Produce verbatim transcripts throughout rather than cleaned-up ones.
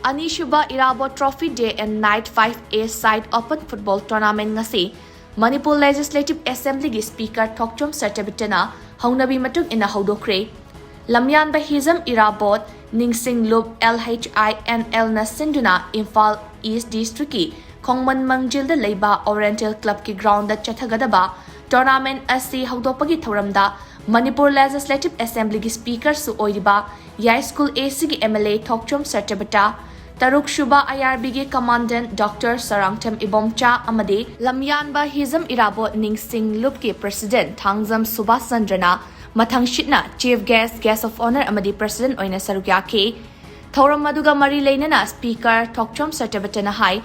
ꯑꯅꯤꯁꯨꯕ ꯏꯔꯥꯕꯣꯠ Trophy Day and Night five A Side Open Football Tournament ꯉꯁꯤ Manipur Legislative Assemblyꯒꯤ Speaker ꯊꯣꯛꯆꯣꯝ ꯁꯇ꯭ꯌꯕ꯭ꯔꯇꯅ ꯍꯧꯅꯕꯤ ꯃꯇꯨꯡ ꯏꯟꯅ ꯍꯧꯗꯣꯛꯈ꯭ꯔꯦ꯫ ꯂꯝꯌꯥꯟꯕ ꯍꯤꯖꯝ ꯏꯔꯥꯕꯣꯠ ꯅꯤꯡꯁꯤꯡ ꯂꯨꯞ L H I N Lꯅ ꯁꯤꯟꯗꯨꯅ ꯏꯝꯐꯥꯜ East Districtꯀꯤ ꯈꯣꯡꯃꯟ ꯃꯪꯖꯤꯜꯗ ꯂꯩꯕ Oriental Clubꯀꯤ groundꯗ ꯆꯠꯊꯒꯗꯕ tournament ꯑꯁꯤ ꯍꯧꯗꯣꯛꯄꯒꯤ ꯊꯧꯔꯝꯗ ꯃꯅꯤꯄꯨꯔ Legislative Assemblyꯒꯤ Speakerꯁꯨ ꯑꯣꯏꯔꯤꯕ ꯌꯥꯏꯁ꯭ꯀꯨꯜ ACꯒꯤ MLA ꯊꯣꯛꯆꯣꯝ ꯁꯇ꯭ꯌꯕ꯭ꯔꯇ, ꯇꯔꯨꯛ ꯁꯨꯕ IRBꯒꯤ Commandant Doctor ꯁꯔꯥꯡꯊꯦꯝ ꯏꯕꯣꯝꯆꯥ ꯑꯃꯗꯤ ꯂꯝꯌꯥꯟꯕ ꯍꯤꯖꯝ ꯏꯔꯥꯕꯣꯠ ꯅꯤꯡꯁꯤꯡ ꯂꯨꯞꯀꯤ President Thangjam Subhas ꯆꯟꯗ꯭ꯔꯅ ꯃꯊꯪꯁꯤꯠꯅ Chief Guest, Guest of Honour ꯑꯃꯗꯤ President ꯑꯣꯏꯅ ꯁꯔꯨꯛ ꯌꯥꯈꯤ꯫ ꯊꯧꯔꯝ ꯑꯗꯨꯒ ꯃꯔꯤ ꯂꯩꯅꯅ Speaker ꯊꯣꯛꯆꯣꯝ ꯁꯇ꯭ꯌꯕ꯭ꯔꯇꯅ ꯍꯥꯏ,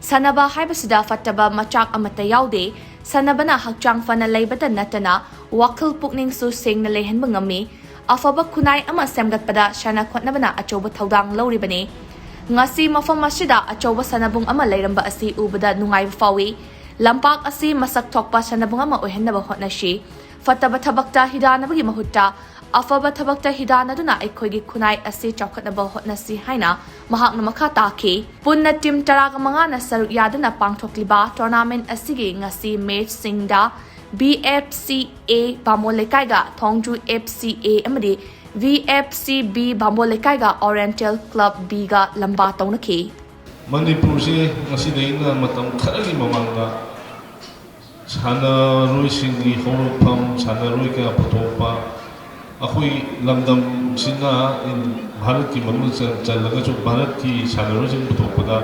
ꯁꯥꯟꯅꯕ ꯍꯥꯏꯕꯁꯤꯗ ꯐꯠꯇꯕ ꯃꯆꯥꯛ ꯑꯃꯠꯇ ꯌꯥꯎꯗꯦ꯫ ꯁꯥꯟꯅꯕꯅ ꯍꯛꯆꯥꯡ ꯐꯅ ꯂꯩꯕꯇ ꯅꯠꯇꯅ ꯋꯥꯈꯜ ꯄꯨꯛꯅꯤꯡꯁꯨ ꯁꯦꯡꯅ ꯂꯩꯍꯟꯕ ꯉꯝꯃꯤ꯫ ꯑꯐꯕ ꯈꯨꯟꯅꯥꯏ ꯑꯃ ꯁꯦꯝꯒꯠꯄꯗ ꯁꯥꯟꯅ ꯈꯣꯠꯅꯕꯅ ꯑꯆꯧꯕ ꯊꯧꯗꯥꯡ ꯂꯧꯔꯤꯕꯅꯤ꯫ ꯉꯁꯤ ꯃꯐꯝ ꯑꯁꯤꯗ ꯑꯆꯧꯕ ꯁꯥꯟꯅꯕꯨꯡ ꯑꯃ ꯂꯩꯔꯝꯕ ꯑꯁꯤ ꯎꯕꯗ ꯅꯨꯡꯉꯥꯏꯕ ꯐꯥꯎꯏ꯫ ꯂꯝꯄꯥꯛ ꯑꯁꯤ ꯃꯁꯛ ꯊꯣꯛꯄ ꯁꯥꯟꯅꯕꯨꯡ ꯑꯃ ꯑꯣꯏꯍꯟꯅꯕ ꯍꯣꯠꯅꯁꯤ꯫ ꯐꯠꯇꯕ ꯊꯕꯛꯇ ꯍꯤꯗꯥꯟꯅꯕꯒꯤ ꯃꯍꯨꯠꯇ ꯑꯐꯕ ꯊꯕꯛꯇ ꯍꯤꯗꯥꯟꯅꯗꯨꯅ ꯑꯩꯈꯣꯏꯒꯤ ꯈꯨꯟꯅꯥꯏ ꯑꯁꯤ ꯆꯥꯎꯈꯠꯅꯕ ꯍꯣꯠꯅꯁꯤ ꯍꯥꯏꯅ ꯃꯍꯥꯛꯅ ꯃꯈꯥ ꯇꯥꯈꯤ꯫ ꯄꯨꯟꯅ team ꯇꯔꯥꯒ ꯃꯉꯥꯅ ꯁꯔꯨꯛ ꯌꯥꯗꯨꯅ ꯄꯥꯡꯊꯣꯛꯂꯤꯕ tournament ꯑꯁꯤꯒꯤ ꯉꯁꯤ matchꯁꯤꯡꯗ BFCA ꯕꯥꯃꯣꯟ ꯂꯩꯀꯥꯏꯒ ꯊꯣꯡꯖꯨ FCA ꯑꯃꯗꯤ VFCB ꯕꯥꯃꯣꯟ ꯂꯩꯀꯥꯏꯒ Oriental Club Bꯒ ꯂꯝꯕꯥ ꯇꯧꯅꯈꯤ꯫ ꯃꯅꯤꯄꯨꯔꯁꯦ ꯉꯁꯤꯗꯩꯅ ꯃꯇꯝ ꯈꯔꯒꯤ ꯃꯃꯥꯡꯗ ꯁꯥꯟꯅꯔꯣꯏꯁꯤꯡꯒꯤ ꯍꯧꯔꯛꯐꯝ, ꯁꯥꯟꯅꯔꯣꯏ ꯀꯌꯥ ꯄꯨꯊꯣꯛꯄ, ꯑꯩꯈꯣꯏ ꯂꯝꯗꯝꯁꯤꯅ ꯏꯟ-, ꯚꯥꯔꯠꯀꯤ ꯃꯅꯨꯡꯗ ꯆꯜ-, ꯆꯜꯂꯒꯁꯨ ꯚꯥꯔꯠꯀꯤ ꯁꯥꯟꯅꯔꯣꯏꯁꯤꯡ ꯄꯨꯊꯣꯛꯄꯗ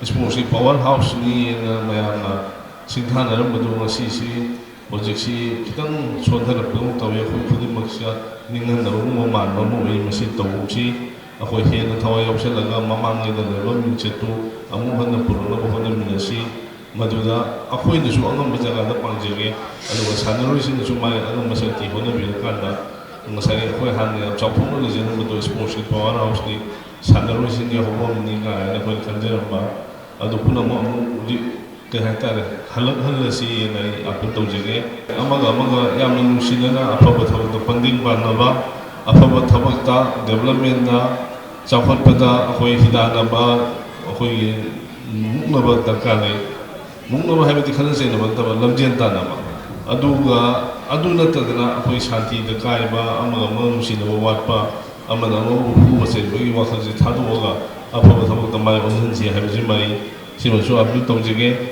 sportsꯀꯤ power houseꯅꯤꯅ ꯃꯌꯥꯝꯅ ꯁꯤꯡꯊꯥꯅꯔꯝꯕꯗꯨ ꯉꯁꯤꯁꯤ ꯍꯧꯖꯤꯛꯁꯤ ꯈꯤꯇꯪ ꯁꯣꯟꯊꯔꯛꯄꯒꯨꯝ ꯇꯧꯏ꯫ ꯑꯩꯈꯣꯏ ꯈꯨꯗꯤꯡꯃꯛꯁꯤꯗ ꯅꯤꯡꯍꯟꯅꯕꯒꯨꯝꯕ ꯃꯥꯟꯕ ꯑꯃ ꯑꯣꯏ꯫ ꯃꯁꯤ ꯇꯧꯒꯨꯝꯁꯤ꯫ ꯑꯩꯈꯣꯏ ꯍꯦꯟꯅ ꯊꯋꯥꯏ ꯌꯥꯎꯁꯜꯂꯒ ꯃꯃꯥꯡꯉꯩꯗ ꯂꯩꯔꯝꯕ ꯃꯤꯡꯆꯠꯇꯨ ꯑꯃꯨꯛ ꯍꯟꯅ ꯄꯨꯔꯛꯅꯕ ꯍꯣꯠꯅꯃꯤꯟꯅꯁꯤ꯫ ꯃꯗꯨꯗ ꯑꯩꯈꯣꯏꯅꯁꯨ ꯑꯉꯝꯕ ꯖꯒꯥꯗ ꯄꯥꯡꯖꯒꯦ, ꯑꯗꯨꯒ ꯁꯥꯟꯅꯔꯣꯏꯁꯤꯡꯅꯁꯨ ꯃꯥꯏ ꯑꯉꯝꯕ ꯁꯛꯇꯤ ꯍꯣꯠꯅꯕꯤꯔꯀꯥꯟꯗ ꯉꯁꯥꯏ ꯑꯩꯈꯣꯏ ꯍꯥꯟꯅ ꯌꯥꯝ ꯆꯥꯎꯊꯣꯛꯅ ꯂꯩꯖꯔꯝꯕꯗꯣ sportsꯀꯤ power houseꯀꯤ ꯁꯥꯟꯅꯔꯣꯏꯁꯤꯡꯒꯤ ꯍꯧꯔꯛꯐꯝꯅꯤ ꯀꯥꯏꯅ ꯑꯩꯈꯣꯏꯅ ꯈꯟꯖꯔꯝꯕ ꯑꯗꯨ ꯄꯨꯝꯅꯃꯛ ꯑꯃꯨꯛ ꯍꯧꯖꯤꯛ ꯀꯩ ꯍꯥꯏꯇꯥꯔꯦ, ꯍꯜꯂꯛꯍꯜꯂꯁꯤꯅ ꯑꯩ appeal ꯇꯧꯖꯒꯦ꯫ ꯑꯃꯒ ꯑꯃꯒ ꯌꯥꯝꯅ ꯅꯨꯡꯁꯤꯅꯅ ꯑꯐꯕ ꯊꯕꯛꯇ ꯄꯟꯗꯤꯡ ꯄꯥꯟꯅꯕ, ꯑꯐꯕ ꯊꯕꯛꯇ, developmentꯇ, ꯆꯥꯎꯈꯠꯄꯗ ꯑꯩꯈꯣꯏ ꯍꯤꯗꯥꯟꯅꯕ, ꯑꯩꯈꯣꯏꯒꯤ ꯃꯨꯛꯅꯕ ꯗꯔꯀꯥꯔ ꯂꯩ꯫ ꯃꯨꯛꯅꯕ ꯍꯥꯏꯕꯗꯤ ꯈꯠꯅ ꯆꯩꯅꯕ ꯅꯠꯇꯕ, ꯂꯝꯖꯦꯟ ꯇꯥꯟꯅꯕ꯫ ꯑꯗꯨꯒ ꯑꯗꯨ ꯅꯠꯇꯗꯅ ꯑꯩꯈꯣꯏ ꯁꯥꯟꯇꯤꯗ ꯀꯥꯏꯕ, ꯑꯃꯒ ꯑꯃꯒ ꯅꯨꯡꯁꯤꯅꯕ ꯋꯥꯠꯄ, ꯑꯃꯅ ꯑꯃꯕꯨ ꯐꯨꯕ ꯆꯩꯕꯒꯤ ꯋꯥꯈꯜꯁꯦ ꯊꯥꯗꯣꯛꯑꯒ ꯑꯐꯕ ꯊꯕꯛꯇ ꯃꯥꯏ ꯑꯣꯟꯍꯟꯁꯤ ꯍꯥꯏꯕꯁꯤꯃ ꯑꯩ ꯁꯤꯃꯁꯨ ꯑꯥꯄꯤꯜ ꯇꯧꯖꯒꯦ꯫